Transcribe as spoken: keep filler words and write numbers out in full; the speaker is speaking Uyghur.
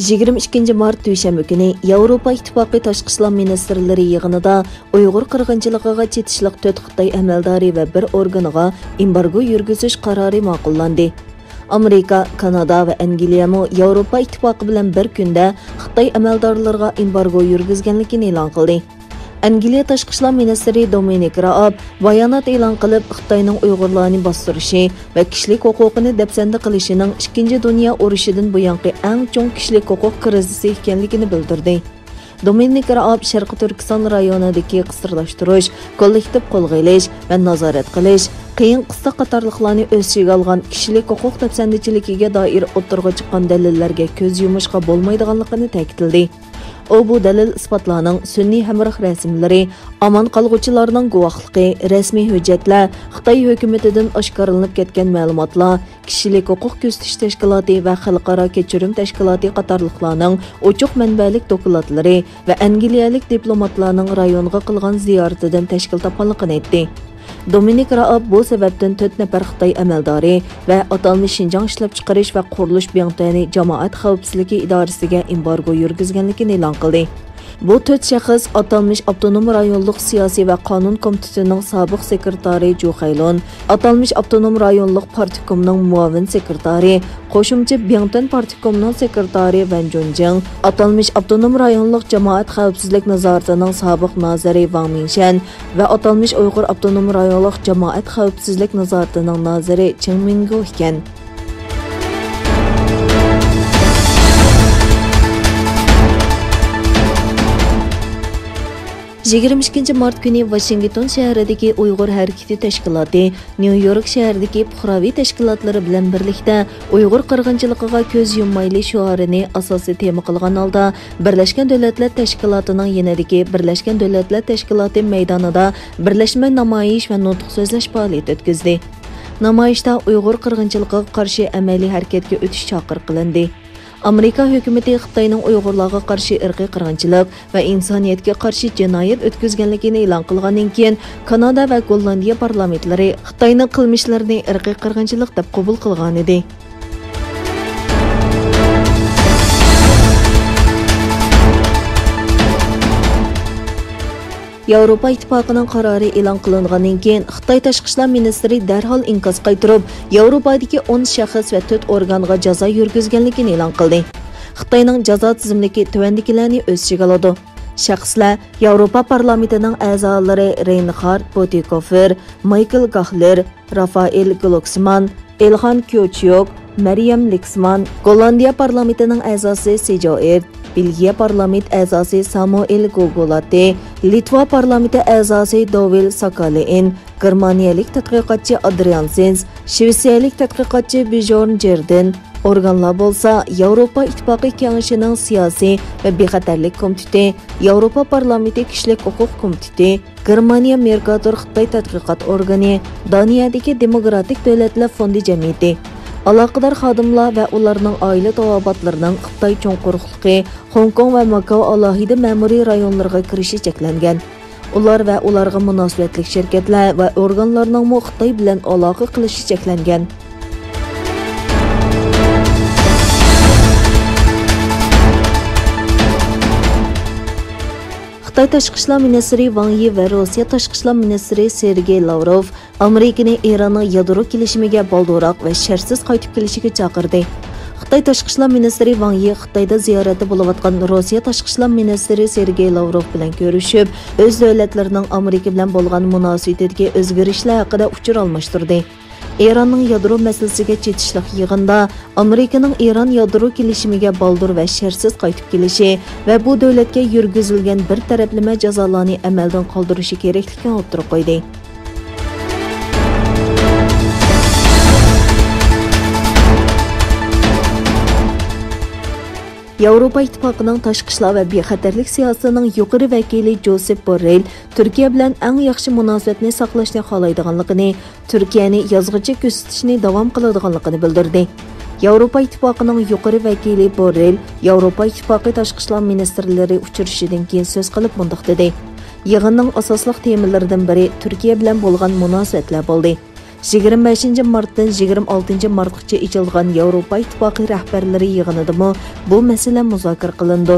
يىگىرمە ئىككىنچى مارت دۈشەنبە كۈنى ياۋروپا ئىتتىپاقى تاشقى ئىشلار مىنىستىرلىرى يىغىنىدا ئۇيغۇر قىرغىنچىلىقىغا چېتىشلىق تۆت خىتاي ئەمەلدارى ۋە بىر ئورگىنىغا ئېمبارگو يۈرگۈزۈش قارارى ماقۇللاندى. ئامېرىكا، كانادا ۋە ئەنگلىيەمۇ ياۋروپا ئىتتىپاقى بىلەن بىر كۈندە خىتاي ئەمەلدارلىرىغا ئېمبارگو يۈرگۈزگەنلىكىنى ئېلان قىلدى. ئەنگلىيە تاشقى ئىشلار مىنىستىرى دومىنىك رائاب بايانات ئېلان قىلىپ، خىتاينىڭ ئۇيغۇرلارنى باستۇرۇشى ۋە كىشىلىك ھوقۇقىنى دەپسەندە قىلىشىنىڭ ئىككىنچى دۇنيا ئۇرۇشىدىن بۇيانقى ئەڭ چوڭ كىشىلىك ھوقۇق كىرىزىسى ئىكەنلىكىنى بىلدۈردى. دومىنىك رائاب شەرقىي تۈركىستان رايونىدىكى قىسىرلاشتۇرۇش، كوللېكتىپ قولغا ئېلىش ۋە نازارەت قىلىش، قىيىن قىستاق قاتارلىقلارنى ئۆز ئىچىگە ئالغان كىشىلىك ھوقۇق دەپسەندىچىلىكىگە دائىر ئوتتۇرىغا چىققان دەلىللەرگە كۆز يۇمۇشقا بولمايدىغانلىقىنى تەكىتلىدى. ئۇ بۇ دەلىل-ئىسپاتلارنىڭ سۈنئىي ھەمراھ رەسىملىرى، ئامان قالغۇچىلارنىڭ گۇۋاھلىقى، رەسمىي ھۆججەتلەر، خىتاي ھۆكۈمىتىدىن ئاشكارىلىنىپ كەتكەن مەلۇماتلار، كىشىلىك ھوقۇق كۆزىتىش تەشكىلاتى ۋە خەلقئارا كەچۈرۈم تەشكىلاتى قاتارلىقلارنىڭ ئوچۇق مەنبەلىك دوكلاتلىرى ۋە ئەنگلىيەلىك دىپلوماتلارنىڭ رايونغا قىلغان زىيارىتىدىن تەشكىل تاپقانلىقىنى ئېيتتى. دومىنىك رائاب بۇ سەۋەبتىن تۆت نەپەر خىتاي ئەمەلدارى ۋە ئاتالمىش شىنجاڭ ئىشلەپچىقىرىش ۋە قۇرۇلۇش بىڭتۈەنى جامائەت خەۋپسىزلىكى ئىدارىسىگە ئېمبارگو يۈرگۈزگەنلىكىنى ئېلان قىلدى. بۇ تۆت شەخس ئاتالمىش ئاپتونوم رايونلۇق سىياسىي ۋە قانۇن كومىتېتىنىڭ سابىق سېكرېتارى جۇ خەيلۇن، ئاتالمىش ئاپتونوم رايونلۇق پارتكومنىڭ مۇئاۋىن سېكرېتارى، قوشۇمچە بىڭتۈەن پارتكومنىڭ سېكرېتارى ۋەن جۇنجىڭ، ئاتالمىش ئاپتونوم رايونلۇق جامائەت خەۋپسىزلىك نازارىتىنىڭ سابىق نازىرى ۋاڭ مىڭشەن ۋە ئاتالمىش ئۇيغۇر ئاپتونوم رايونلۇق جامائەت خەۋپسىزلىك نازارىتىنىڭ نازىرى چېڭ مىڭگو ئىكەن. يىگىرمە ئىككىنچى مارت كۈنى ۋاشىنگتون شەھىرىدىكى ئۇيغۇر ھەرىكىتى تەشكىلاتى نيۇ يورك شەھىرىدىكى پۇقراۋى تەشكىلاتلىرى بىلەن بىرلىكتە ئۇيغۇر قىرغىنچىلىقىغا كۆز يۇممايلى شوئارىنى ئاساسىي تېما قىلغان ھالدا، بىرلەشكەن دۆلەتلەر تەشكىلاتىنىڭ يېنىدىكى بىرلەشكەن دۆلەتلەر تەشكىلاتى مەيدانىدا بىرلەشمە نامايىش ۋە نۇتۇق سۆزلەش پائالىيىتى ئۆتكۈزدى. نامايىشتا ئۇيغۇر قىرغىنچىلىقىغا قارشى ئەمەلىي ھەرىكەتكە ئۆتۈش چاقىرىق قىلىندى. ئامېرىكا ھۆكۈمىتى خىتاينىڭ ئۇيغۇرلارغا قارشى ئىرقىي قىرغىنچىلىق ۋە ئىنسانىيەتكە قارشى جىنايەت ئۆتكۈزگەنلىكىنى ئېلان قىلغاندىن كېيىن، كانادا ۋە گوللاندىيە پارلامېنتلىرى خىتاينىڭ قىلمىشلىرىنى ئىرقىي قىرغىنچىلىق دەپ قوبۇل قىلغانىدى. ياۋروپا ئىتتىپاقىنىڭ قارارى ئېلان قىلىنغاندىن كېيىن، خىتاي تاشقى ئىشلار مىنىستىرى دەرھال ئىنكاس قايتۇرۇپ، ياۋروپادىكى ئون شەخس ۋە تۆت ئورگانغا جازا يۈرگۈزگەنلىكىنى ئېلان قىلدى. خىتاينىڭ جازا تىزىملىكى تۆۋەندىكىلەرنى ئۆز ئىچىگە ئالىدۇ. شەخسلەر ياۋروپا پارلامېنتىنىڭ ئەزالىرى رېينخارد بۇتىكوفېر، مايكل گاھلېر، رافائېل گلوكسمان، ئېلخان كيوچيوك، مەريەم لىكسمان، گوللاندىيە پارلامېنتىنىڭ ئەزاسى سىجوئېرت، بېلگىيە پارلامېنت ئەزاسى سامۇئېل گوگولاتى، لىتۋا پارلامېنتى ئەزاسى دوۋىل ساكالېئىن، گېرمانىيەلىك تەتقىقاتچى ئادرىيان سىنز، شىۋېتسىيەلىك تەتقىقاتچى بىژورن جېردىن، ئورگانلار بولسا ياۋروپا ئىتتىپاقى كېڭىشىنىڭ سىياسىي ۋە بىخەتەرلىك كومىتېتى، ياۋروپا پارلامېنتى كىشىلىك ھوقۇق كومىتېتى، گېرمانىيە مېركاتور خىتاي تەتقىقات ئورگىنى، دانىيەدىكى دېموكراتىك دۆلەتلەر فوندى جەمئىيىتى، ئالاقىدار خادىملار ۋە ئۇلارنىڭ ئائىلە تاۋابىئاتلىرىنىڭ خىتاي چوڭ قۇرۇقلۇقى، خوڭكوڭ ۋە ماكاۋ ئالاھىدە مەمۇرىي رايونلىرىغا كىرىشى چەكلەنگەن. ئۇلار ۋە ئۇلارغا مۇناسىۋەتلىك شىركەتلەر ۋە ئورگانلارنىڭمۇ خىتاي بىلەن ئالاقە قىلىشى چەكلەنگەن. خىتاي تاشقى ئىشلار مىنىستىرى ۋاڭ يى ۋە روسىيە تاشقى ئىشلار مىنىستىرى سېرگېي لاۋروف ئامېرىكىنى ئىراننىڭ يادرو كېلىشىمىگە بالدۇرراق ۋە شەرتسىز قايتىپ كېلىشىگە چاقىردى. خىتاي تاشقى ئىشلار مىنىستىرى ۋاڭ يى خىتايدا زىيارەتتە بولۇۋاتقان روسىيە تاشقى ئىشلار مىنىستىرى سېرگېي لاۋروف بىلەن كۆرۈشۈپ، ئۆز دۆلەتلىرىنىڭ ئامېرىكا بىلەن بولغان مۇناسىۋىتىدىكى ئۆزگىرىشلەر ھەققىدە ئۇچۇر ئالماشتۇردى. ئىراننىڭ يادرو مەسىلىسىگە چېتىشلىق يىغىندا ئامېرىكىنىڭ ئىران يادرو كېلىشىمىگە بالدۇر ۋە شەرتسىز قايتىپ كېلىشى ۋە بۇ دۆلەتكە يۈرگۈزۈلگەن بىر تەرەپلىمە جازالارنى ئەمەلدىن قالدۇرۇشى كېرەكلىكىنى ئوتتۇرىغا قويدى. ياۋروپا ئىتتىپاقىنىڭ تاشقى ئىشلار ۋە بىخەتەرلىك سىياسىتىنىڭ يۇقىرى ۋەكىلى جوسېپ بوررېل تۈركىيە بىلەن ئەڭ ياخشى مۇناسىۋەتنى ساقلاشنى خالايدىغانلىقىنى، تۈركىيەنى يازغىچە كۆزىتىشنى داۋام قىلىدىغانلىقىنى بىلدۈردى. ياۋروپا ئىتتىپاقىنىڭ يۇقىرى ۋەكىلى بوررېل ياۋروپا ئىتتىپاقى تاشقى ئىشلار مىنىستىرلىرى ئۇچرىشىشىدىن كېيىن سۆز قىلىپ مۇنداق دېدى: «يىغىننىڭ ئاساسلىق تېمىلىرىدىن بىرى تۈركىيە بىلەن بولغان مۇناسىۋەتلەر بولدى. يىگىرمە بەشىنچى مارتتىن يىگىرمە ئالتىنچى مارتقىچە ئېچىلغان ياۋروپا ئىتتىپاقى رەھبەرلىرى يىغىنىدىمۇ بۇ مەسىلە مۇزاكىرە قىلىنىدۇ.